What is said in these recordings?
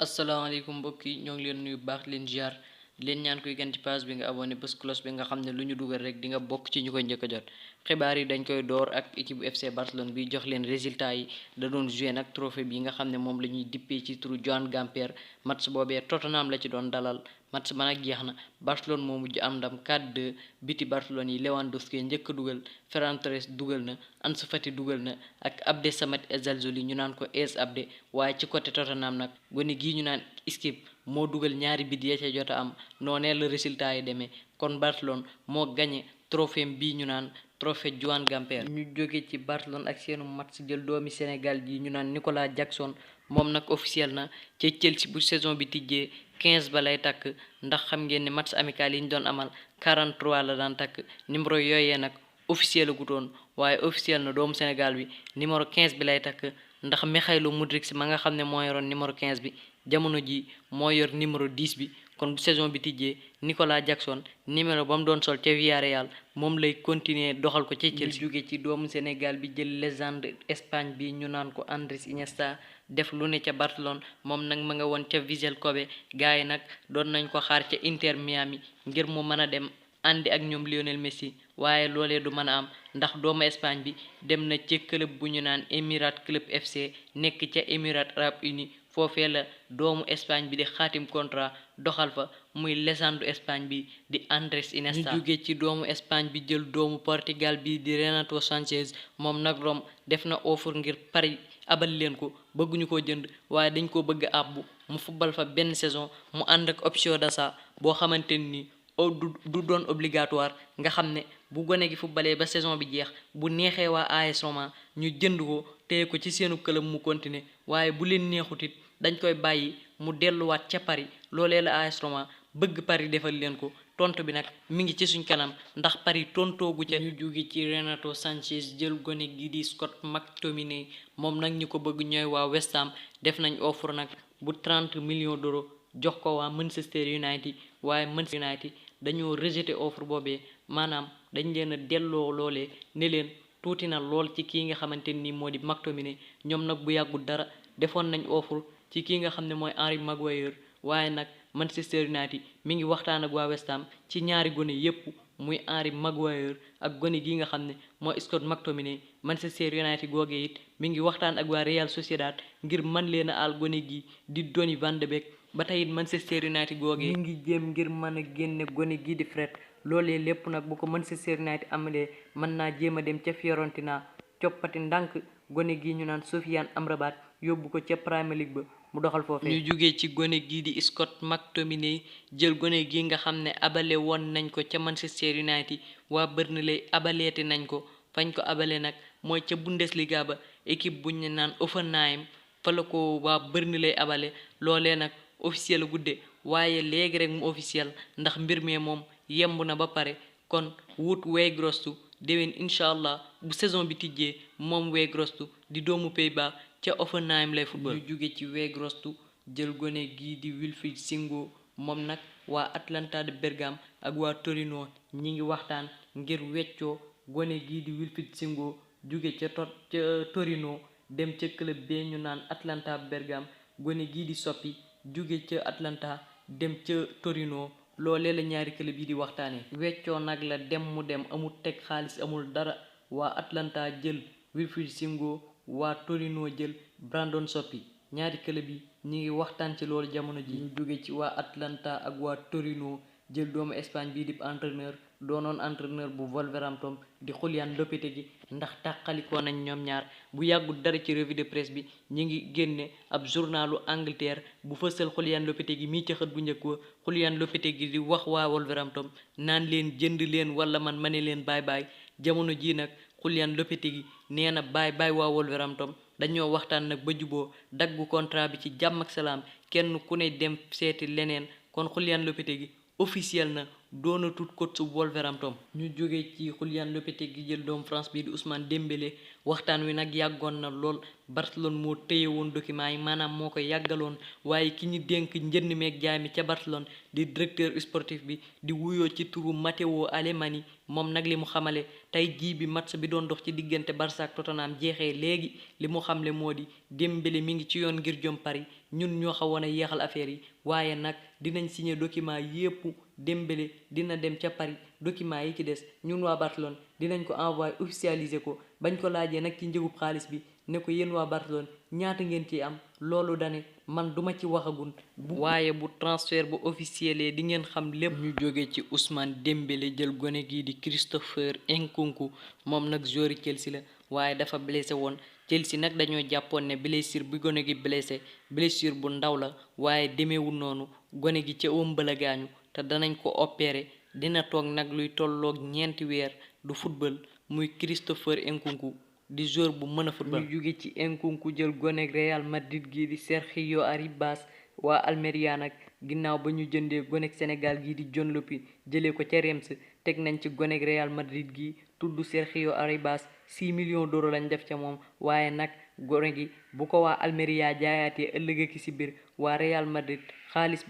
asalaamaaleykum mbokk yi ñoo ngi leen nuyu baax leen ziar leen ñaan koy gan ci page bi nga abonné bés cloche bi nga xam ne lu ñu dugal rek di nga bokk ci ñu koy njëkk a jot xibaar yi dañ koy door ak équipe bu FC Barcelone bi jox leen résultat yi da doon joué nag trophée bi nga xam ne moom la ñuy dippee ci turu Joan Gamper match boobee Tottenham la ci doon dalal match ba nag jeex na Barcelone moo mujj am ndam 4-2 biti Barcelone yi Lewandowski njëkk a dugal Ferran Torres dugal na Ansu Fati dugal na ak Abdessamad Ezzalzouli ñu naan ko Es Abde waaye ci côté Tottenham nag gone gii ñu naan Skip moo dugal ñaari bit ya ca jot a am noonee la résultat yi demee kon Barcelone moo gagné trophée bii ñu naan trophée Joan Gamper. ñu jóge ci Barcelone ak seenu match jël doomi Sénégal ji ñu naan Nicolas Jackson moom nag officiel na ca Chelsea bu saison bi tijjee 15 ba lay takk ndax xam ngeen ne match amical yi ñu doon amal 43 la daan takk numéro yooyee nag officiel a gutoon waaye officiel na doomu Sénégal bi numéro 15 bi lay takk ndax Mikhailo Mudryk ma nga xam ne moo yoroon numéro 15 bi jamono ji moo yor numéro 10 bi kon bu saison bi tijjee Nicolas Jackson numéro ba mu doon sol ca Villarreal moom lay continuer doxal ko ca Chelsea. jóge ci doomu Sénégal bi jël légende Espagne bi ñu naan ko Andrés Iniesta def lu ne ca Barcelone moom nag ma nga woon ca Vissel Kobe gars yi nag doon nañ ko xaar ca Inter Miami ngir mu mën a dem àndi ak ñoom Lionel Messi waaye loolee du mën a am ndax doomu Espagne bi dem na ca club bu ñu naan Emirates Club FC nekk ca Émirats Arabes Unis foofee la doomu Espagne bi di xaatim contrat doxal fa muy légende Espagne bi di Andrés Iniesta. ñu jóge ci doomu Espagne bi jël doomu Portugal bi di Renato Sanches moom nag Rome def na offre ngir Paris abal leen ko bëgguñu ko jënd waaye dañ ko bëgg a àbbu mu football fa benn saison mu ànd ak option d'achat boo xamante ni du doon obligatoire nga xam ne bu gone gi footballee ba saison bi jeex bu neexee waa AS Roma ñu jënd ko téye ko ci seenu club mu continuer waaye bu leen neexutit dañ koy bàyyi mu delluwaat ca Paris loolee la AS Roma bëgg Paris defal leen ko tontu bi nag mi ngi ci suñ kanam ndax Paris tontoogu ca. ñu jóge ci Renato Sanches jël gone gi di Scott McTominay moom nag ñu ko bëgg ñooy waa West Ham def nañ offre nag bu 30 millions d'euros jox ko waa Manchester United waaye Manchester United dañoo rejeté offre boobee maanaam dañ leen a delloo loolee ne leen tuuti na lool ci kii nga xamante ni moo di McTominay ñoom nag bu yàggul dara defoon nañ offre ci kii nga xam ne mooy Harry Maguire waaye nag Manchester United mi ngi waxtaan ak waa West Ham ci ñaari gone yépp muy Harry Maguire ak gone gi nga xam ne mooy Scott McTominay Manchester United googee it mi ngi waxtaan ak waa Real Sociedad ngir mën leen a aal gone gi di Donny van de Beek ba tey it Manchester United googee mi ngi jéem ngir mën a génne gone gi di Fred loolee lépp nag bu ko Manchester United amalee mën naa jéem a dem ca Fiorentina coppati ndànk gone gi ñu naan Sofiane Amrabat yóbbu ko ca Premier League ba mu doxal foofee. ñu jugee ci gone gii di Scott McTominay jël gone gi nga xam ne abale woon nañ ko ca Manchester United waa Burnley abaleeti nañ ko fañ ko abale nag mooy ca Bundesliga ba équipe buñ ne naan Hoffenheim fa la ko waa Burnley abale loolee nag officiel gudde waaye léegi rek mu officiel ndax mbir mi moom yemb na ba pare kon Wout Weghorst déwén incha allah bu saison bi tijjee moom Weghorst di doomu Pays-Bas ca Hoffenheim lay football. ñu jóge ci Weghorst jël gone gii di Wilfried Singo moom nag waa Atalanta de Bergame ak waa Torino ñi ngi waxtaan ngir weccoo gone gii di Wilfried Singo jóge ca Torino dem ca club bee ñu naan Atalanta Bergame gone gii di Soppi jóge ca Atalanta dem ca Torino loolee la ñaari club yi di waxtaanee. weccoo nag la dem mu dem amul teg xaalis amul dara waa Atalanta jël Wilfried Singo waa Torino jël Brandon Soppi ñaari club yi ñi ngi waxtaan ci loolu jamono ji. ñu jóge ci waa Atalanta ak waa Torino jël doomu Espagne bii di entraîneur doonoon entraîneur bu Wolverhampton di Julian Lopetegui ndax tàqalikoo nañ ñoom ñaar bu yàggul dara ci revue de presse bi ñi ngi génne ab journalu Angleterre bu fësal Julian Lopetegui mii ca xët bu njëkk wa Julian Lopetegui di wax waa Wolverhampton naan leen jënd leen wala man ma ne leen bye bye jamono ji nag Julian Lopetegui nee na bye bye waa Wolverhampton dañoo waxtaan nag ba juboo daggu contrat bi ci jàmm ak salaam kenn ku ne dem seeti leneen kon Julian Lopetegui officiel na doona tut coach su Wolverhampton. ñu jóge ci Julian Lopetegui jël doomu France bi di Ousmane Dembélé waxtaan wi nag yàggoon na lool Barcelone moo téye woon document yi maanaam moo ko yàggaloon waaye ki ñu dénk njënd meeg jaay mi ca Barcelone di directeur sportif bi di wuyoo ci turu Matteo Alemany moom nag li mu xamale tey jii bi match bi doon dox ci diggante Barça ak Tottenham jeexee léegi li mu xamle moo di Dembélé mi ngi ci yoon ngir jëm Paris ñun ñoo xawoon a yeexal affaire yi waaye nag dinañ signé document yépp Dembélé dina dem ca Paris document yi ci des ñun waa Barcelone dinañ ko envoyé officialiser ko bañ ko laajee nag ci njëgub xaalis bi ne ko yéen waa Barcelone ñaata ngeen ci am loolu dane man duma ci waxagun waaye bu transfert bu officiel di ngeen xam lépp. ñu jóge ci Ousmane Dembélé jël gone gii di Christopher Nkunku moom nag joueur Chelsea la waaye dafa blessé woon Chelsea nag dañoo jàppoon ne blessure bi gone gi blessure bu ndaw la waaye demeewul noonu gone gi ca ëmb la gaañu te danañ ko opérer dina toog nag luy tolloog 4 weer du football muy Christopher Nkunku di joueur bu mën a football. ñu jóge ci Nkunku jël gone Real Madrid gii di Sergio Arribas waa Almeria nag ginnaaw ba ñu jëndee gone Sénégal gii di John Lopy jëlee ko ca Reims teg nañ ci gone Real Madrid gi tudd Sergio Arribas 6 millions d'euros lañ def ca moom waaye nag gone gi bu ko waa Almeria jaayaatee ëllëg ak si biir waa Real Madrid xaalis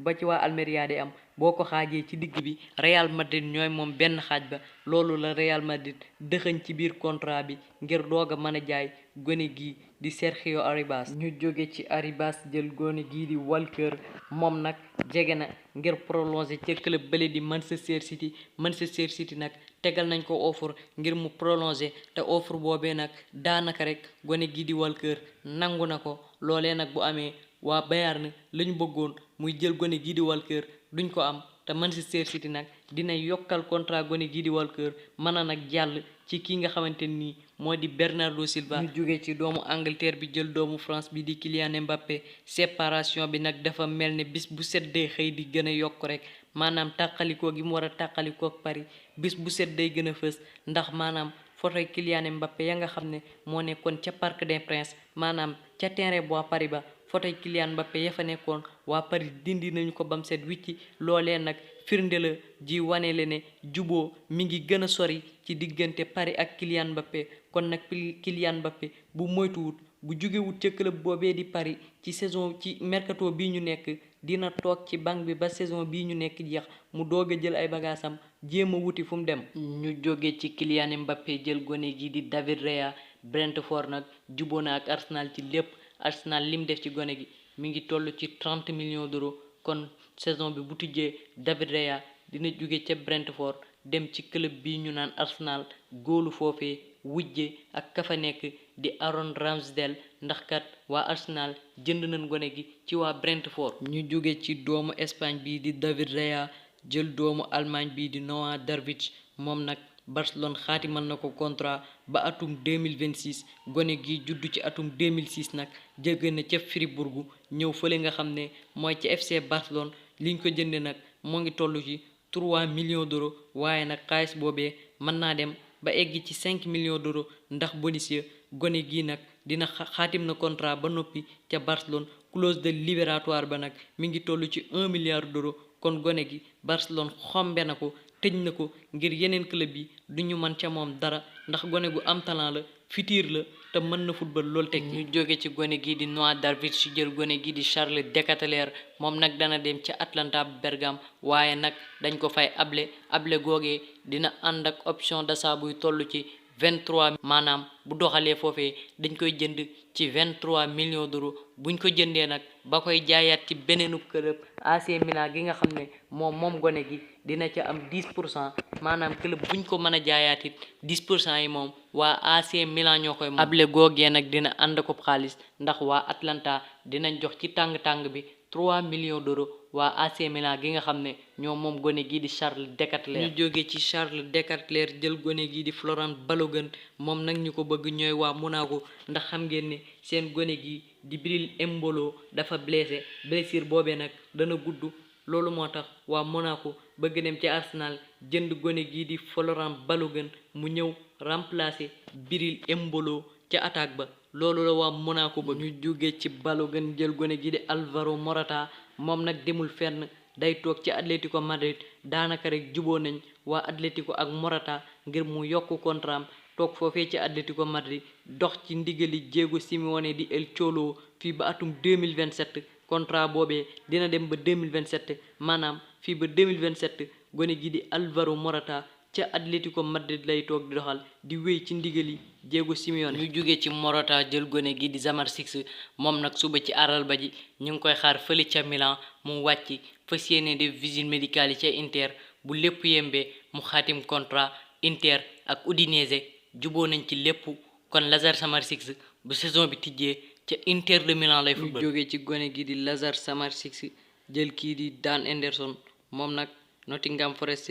ba ci waa Almeria di am boo ko xaajee ci digg bi Real Madrid ñooy moom benn xaaj ba loolu la Real Madrid dëxëñ ci biir contrat bi ngir doog a mën a jaay gone gi di Sergio Arribas. ñu jóge ci Arribas jël gone gii di Walker moom nag jege na ngir prolonger ca club bële di Manchester City nag tegal nañ ko offre ngir mu prolonger te offre boobee nag daanaka rek gone gii di Walker nangu na ko loolee nag bu amee waa Bayern lañu bëggoon muy jël gone gii di Walker duñ ko am te Manchester City nag dina yokkal contrat gone gii di Walker mën a nag jàll ci kii nga xamante nii moo di Bernardo Silva. ñu jóge ci doomu Angleterre bi jël doomu France bi di Kylian Mbappé séparation bi nag dafa mel ne bis bu set day xëy di gën a yokk rek maanaam tàqalikoo gi mu war a tàqalikoo ak Paris bis bu set day gën a fës ndax maanaam photoy Kylian Mbappé ya nga xam ne moo nekkoon ca Parc des Princes maanaam ca terrain bu waa Paris ba photoy Kylian Mbappé ya fa nekkoon waa Paris dindi nañu ko bam set wicci loolee nag firnde la ji wane le ne juboo mi ngi gën a sori ci diggante Paris ak Kylian Mbappé kon nag Kylian Mbappé bu moytuwut bu jógewut ca club boobee di Paris ci mercato bii ñu nekk dina toog ci banc bi ba saison bii ñu nekk jeex mu doog a jël ay bagaasam jéem a wuti fu mu dem. ñu jóge ci Kylian Mbappé jël gone gi di David Raya Brentford nag juboo na ak Arsenal ci lépp Arsenal lim def ci gone gi mi ngi toll ci 30 millions d'euros kon saison bi bu tijjee David Raya dina jóge ca Brentford dem ci club bi ñu naan Arsenal góolu foofee wujje ak ka fa nekk di Aaron Ramsdale ndax kat waa Arsenal jënd nañ gone gi ci waa Brentford. ñu jóge ci doomu Espagne bi di David Raya jël doomu Allemagne bi di Noah Darwich moom nag Barcelone xaatimal na ko contrat ba atum 2026 gone gi juddu ci atum 2006 nag jóge na ca Fribourg ñëw fële nga xam ne mooy ca FC Barcelone liñ ko jënde nag moo ngi toll ci 3 millions d'euros waaye nag xaalis boobee mën naa dem ba egg ci 5 millions d'euros ndax bonus ya gone gi nag dina xaatim na contrat ba noppi ca Barcelone clause de libératoire ba nag mi ngi toll ci 1 milliard d'euros kon gone gi Barcelone xombe na ko tëj na ko ngir yeneen club yi duñu mën ca moom dara ndax gone gu am talent la futur la te mën na football loolu teg ñu jóge ci gone gi di Noah Darwich ci jël gone gi di Charles De Ketelaere moom nag dana dem ca Atalanta Bergame waaye nag dañ ko fay able googee dina ànd ak option d'achat buy toll ci 23 maanaam bu doxalee foofee dañ koy jënd ci 23 millions d'euros buñ ko jëndee nag ba koy jaayaat ci beneenu club AC Milan gi nga xam ne moom gone gi dina ca am 10% maanaam club buñ ko mën a jaayaat it 10% yi moom waa AC Milan ñoo koy moom able googee nag dina ànd ko xaalis ndax waa Atalanta dinañ jox ci tàng-tàng bi 3 millions d'euros waa AC Milan gi nga xam ne ñoom moom gone gii di Charles De Ketelaere ñu jóge ci Charles De Ketelaere jël gone gii di Florent Balogun moom nag ñu ko bëgg ñooy waa Monaco ndax xam ngeen ne seen gone gi di Bril Embolo dafa blessure boobee nag dana gudd loolu moo tax waa Monaco bëgg dem ci Arsenal jënd gone gii di Florent Balogun mu ñëw remplacer Bril Embolo ca attaque ba loolu la waa Monaco ba ñu jóge ci Balogun jël gone gii di Alvaro Morata moom nag demul fenn day toog ci Atlético Madrid daanaka rek juboo nañ waa Atlético ak Morata ngir mu yokk contrat am toog foofee ci Atlético Madrid dox ci ndigali Diego Simeone di El Cholo fii ba atum 2027 contrat boobee dina dem ba 2027 maanaam fii ba 2027 gone gi di Alvaro Morata ca Atlético Madrid lay toog di doxal di wéy ci ndigali Diego Simeone. ñu jóge ci Morata jël gone gi di Zamalek moom nag suba ci àllarba ji ñu ngi koy xaar fële ca Milan mu wàcc fas yéene def visite médicale yi ca Inter bu lépp yembee mu xaatim contrat. Inter ak Udinese juboo nañ ci lépp kon Lazare Samardzija bu saison bi tijjee ca Inter de Milan lay football. ñu jógee ci gone gi di Lazare Samardzija jël kii di Dan Henderson moom nag Nottingham Forest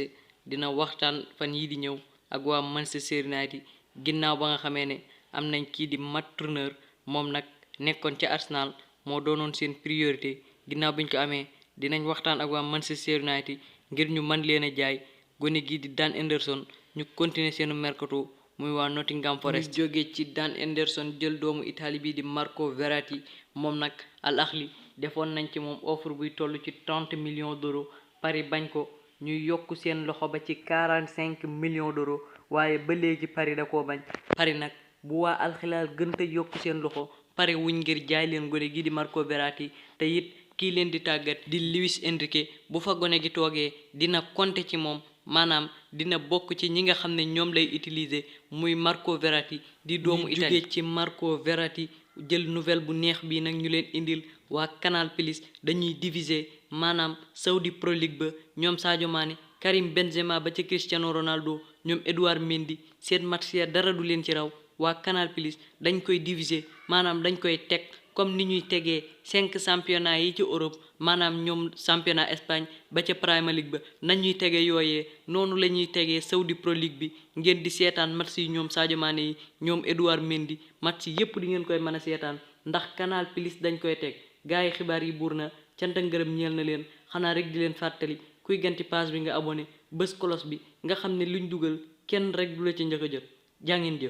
dina waxtaan fan yii di ñëw ak waa Manchester United ginnaaw ba nga xamee ne am nañ kii di Matt Turner moom nag nekkoon ca Arsenal moo doonoon seen priorité ginnaaw biñ ko amee dinañ waxtaan ak waa Manchester United ngir ñu mën leen a jaay gone gi di Dan Henderson ñu continuer seenu mercato muy waa Nottingham Forest. ñu jógee ci Dan Henderson jël doomu Italie bi di Marco Verratti moom nag Al Ahly defoon nañ ci moom offre buy toll ci 30 millions d'euros Paris bañ ko ñu yokk seen loxo ba ci 45 millions d'euros waaye ba léegi Paris da koo bañ. Paris nag bu waa Al Hilal gën te yokk seen loxo pare wuñ ngir jaay leen gone gi di Marco Verratti te it kii leen di tàggat di Luis Enrique bu fa gone gi toogee dina compter ci moom. maanaam dina bokk ci ñi nga xam ne ñoom lay utiliser muy Marco Verratti di doomu Italie ci Marco Verratti jël nouvelle bu neex bii nag ñu leen indil waa Canal Plus dañuy diviser maanaam Saudi Pro League ba ñoom Sadio Mané Karim Benzema ba ca Cristiano Ronaldo ñoom Edouard Mendy seen match ya dara du leen ci raw waa Canal Plus dañ koy diviser maanaam dañ koy teg comme ni ñuy tegee 5 championnats yi ci Europe maanaam ñoom championnat Espagne ba ca Premier League ba nañuy tegee yooyee noonu la ñuy tegee Saudi Pro League bi ngeen di seetaan match yi ñoom Sadio Mané yi ñoom Edouard Mendy match yépp di ngeen koy mën a seetaan ndax Canal Plus dañ koy teg gars yi xibaar yi buur na cant ak ngërëm ñeel na leen xanaa rek di leen fàttali kuy ganti page bi nga abonné bés cloche bi nga xam ne luñ dugal kenn rek du la ci njëkk a jot jaa ngeen jëf